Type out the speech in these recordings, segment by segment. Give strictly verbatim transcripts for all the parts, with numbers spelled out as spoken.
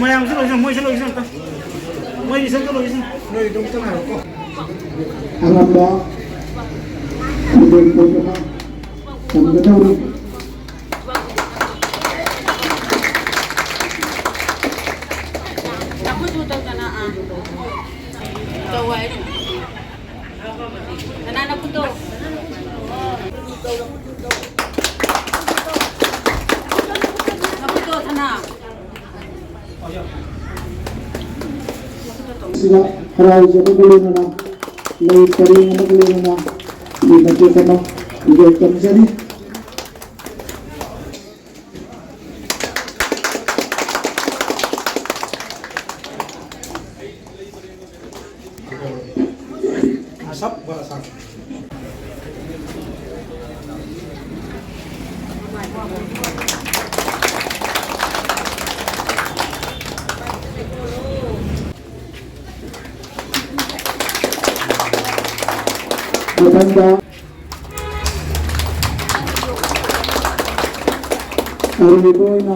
ꯃꯌꯥꯝꯁꯨ ꯂꯣꯏꯁꯤꯟ, ꯃꯣꯏꯁꯨ ꯂꯣꯏꯁꯤꯟ ꯑꯝꯇ꯫ ꯃꯣꯏ ꯂꯤꯁꯟꯗ ꯂꯣꯏꯁꯤꯟ꯫ ꯅꯣꯏ ꯑꯗꯨꯝ ꯉꯥꯏꯔꯣꯀꯣ꯫ ꯑꯉꯝꯕ ꯈꯨꯗꯣꯜ ꯄꯣꯠ ꯑꯃ ꯇꯝꯒꯗꯧꯔꯤ꯫ ꯇꯧ ꯍꯥꯏꯅꯦ꯫ ꯁꯅꯥ ꯅꯈꯨꯠꯇꯣ꯫ ꯅꯈꯨꯠꯇꯣ ꯁꯅꯥ꯫ ꯁꯤꯗ ꯍꯔꯥꯎꯖꯕꯒ ꯂꯣꯏꯅꯅ ꯂꯩ ꯄꯔꯦꯡ ꯑꯃꯒ ꯂꯣꯏꯅꯅ ꯐꯤ ꯃꯇꯦꯛ ꯑꯃ ꯐꯤꯖꯦꯠ ꯇꯝꯖꯔꯤ꯫ ꯃꯊꯪꯗ ꯑꯔꯣꯏꯕ ꯑꯣꯏꯅ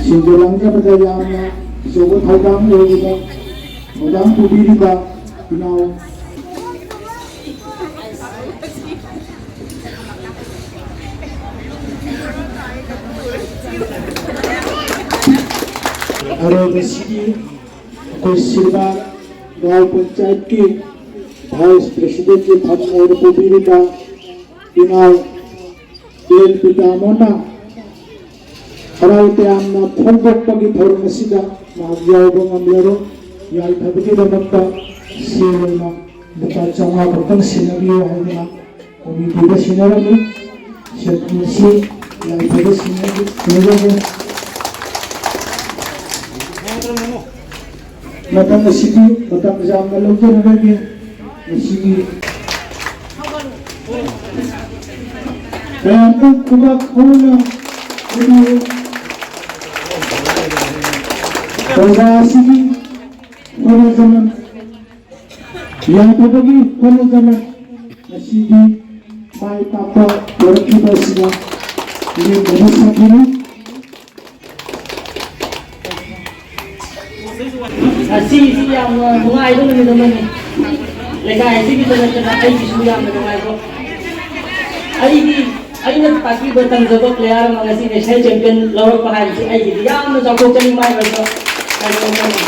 ꯁꯤꯡꯖ ꯂꯥꯡꯖꯕꯗ ꯌꯥꯝꯅ ꯑꯆꯧꯕ ꯊꯧꯗꯥꯡ ꯂꯧꯔꯤꯕ, ꯊꯧꯗꯥꯡ ꯄꯨꯕꯤꯔꯤꯕ ꯏꯅꯥꯎ ꯑꯔꯣꯏꯕꯁꯤꯗꯤ ꯑꯩꯈꯣꯏ ꯁꯤꯔꯕꯥ ꯒꯥꯎ ꯄꯟꯆꯥꯌꯠꯀꯤ ꯚꯥꯏꯁ ꯄ꯭ꯔꯦꯁꯤꯗꯦꯟꯠꯀꯤ ꯐꯝ ꯑꯣꯏꯅ ꯄꯨꯕꯤꯔꯤꯕ ꯏꯅꯥꯎ ꯑꯦꯟ ꯄꯤꯇꯥꯃꯣꯅ ꯍꯔꯥꯎ ꯇꯌꯥꯝꯅ ꯐꯣꯡꯗꯣꯛꯄꯒꯤ ꯊꯧꯔꯝ ꯑꯁꯤꯗ ꯃꯍꯥꯛ ꯌꯥꯎꯕ ꯉꯝꯂꯔꯣꯏ꯫ ꯌꯥꯏꯐꯕꯒꯤꯗꯃꯛꯇ ꯁꯦꯜ ꯑꯣꯏꯅ ꯂꯨꯄꯥ ꯆꯥꯝꯃꯉꯥ ꯈꯛꯇꯪ ꯁꯤꯟꯅꯕꯤꯌꯨ ꯍꯥꯏꯗꯨꯅ ꯀꯣꯃꯤꯇꯤꯗ ꯁꯤꯟꯅꯔꯝꯃꯤ꯫ ꯁꯦꯜ ꯑꯁꯤ ꯌꯥꯏꯐꯕ ꯁꯤꯟꯅꯕꯤ-, ꯁꯤꯟꯅꯖꯒꯦ꯫ ꯃꯇꯝ ꯑꯁꯤꯗꯤ ꯃꯇꯝ ꯌꯥꯝꯅ ꯂꯧꯖꯔꯔꯣꯏꯒꯦ꯫ ꯉꯁꯤꯒꯤ ꯃꯌꯥꯝꯗ ꯈꯨꯕꯥꯛ ꯍꯧꯅ ꯄꯤꯕꯤꯌꯨ꯫ ꯄ꯭ꯔꯖꯥ ꯑꯁꯤꯒꯤ ꯍꯣꯠꯅꯖꯃꯟ, ꯌꯥꯏꯐꯕꯒꯤ ꯍꯣꯠꯅꯖꯃꯟ ꯉꯁꯤꯗꯤ ꯃꯥꯏ ꯄꯥꯛꯄ ꯄꯨꯔꯛꯈꯤꯕ ꯑꯁꯤꯅ ꯂꯦꯝꯗꯕ ꯁꯥꯐꯤꯅꯤ꯫ ꯉꯁꯤꯁꯤ ꯌꯥꯝꯅ ꯅꯨꯡꯉꯥꯏꯕ ꯅꯨꯃꯤꯠ ꯑꯃꯅꯤ꯫ ꯂꯩꯀꯥꯏ ꯑꯁꯤꯒꯤꯗ ꯅꯠꯇꯅ ꯑꯩꯒꯤꯁꯨ ꯌꯥꯝꯅ ꯅꯨꯡꯉꯥꯏꯕ꯫ ꯑꯩꯒꯤ ꯑꯩꯅ ꯇꯥꯛꯄꯤꯕ ꯇꯝꯖꯕ player ꯑꯃ ꯉꯁꯤ national champion ꯂꯧꯔꯛꯄ ꯍꯥꯏꯕꯁꯤ ꯑꯩꯒꯤꯗꯤ ꯌꯥꯝꯅ ꯆꯥꯎꯊꯣꯛꯆꯅꯤꯡꯉꯥꯏ ꯑꯣꯏꯕ ꯀꯩꯅꯣ ꯑꯃꯅꯤ꯫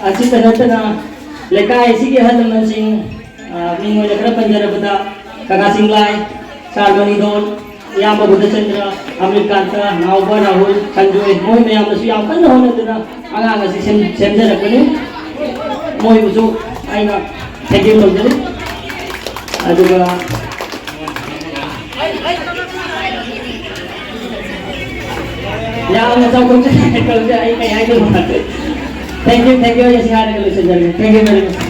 ꯑꯁꯤꯇ ꯅꯠꯇꯅ ꯂꯩꯀꯥꯏ ꯑꯁꯤꯒꯤ ꯑꯍꯜ ꯂꯃꯟꯁꯤꯡ, ꯑ, ꯃꯤꯡ ꯑꯣꯏꯅ ꯈꯔ ꯄꯟꯖꯔꯕꯗ ꯀꯀꯥ ꯆꯤꯡꯂꯥꯏ, ꯁꯥꯔ ꯃꯅꯤꯗꯣꯟ, ꯏꯌꯥꯝꯕ ꯕꯨꯙꯆꯟꯗ꯭ꯔ, ꯑꯃꯤꯔꯀꯥꯟꯇ, ꯅꯥꯎꯕ ꯔꯥꯍꯨꯜ, ꯁꯟꯖꯣꯏ, ꯃꯣꯏ ꯃꯌꯥꯝꯅꯁꯨ ꯌꯥꯝ ꯀꯟꯅ ꯍꯣꯠꯅꯗꯨꯅ ꯑꯉꯥꯡ ꯑꯁꯤ ꯁꯦꯝ-, ꯁꯦꯝꯖꯔꯛꯄꯅꯤ꯫ ꯃꯣꯏꯕꯨꯁꯨ ꯑꯩꯅ thank you ꯇꯧꯖꯔꯤ꯫ ꯑꯗꯨꯒ ꯌꯥꯝꯅ ꯆꯥꯎꯊꯣꯛꯆꯅꯤꯡꯉꯥꯏ ꯇꯧꯖꯩ꯫ ꯑꯩ ꯀꯩ ꯍꯥꯏꯗꯣꯏꯅꯣ ꯈꯪꯗꯦ꯫ Thank you, thank you, ꯑꯩ ꯑꯁꯤ ꯍꯥꯏꯔꯒ ꯂꯣꯏꯁꯤꯟꯖꯔꯒꯦ꯫ Thank you very much꯫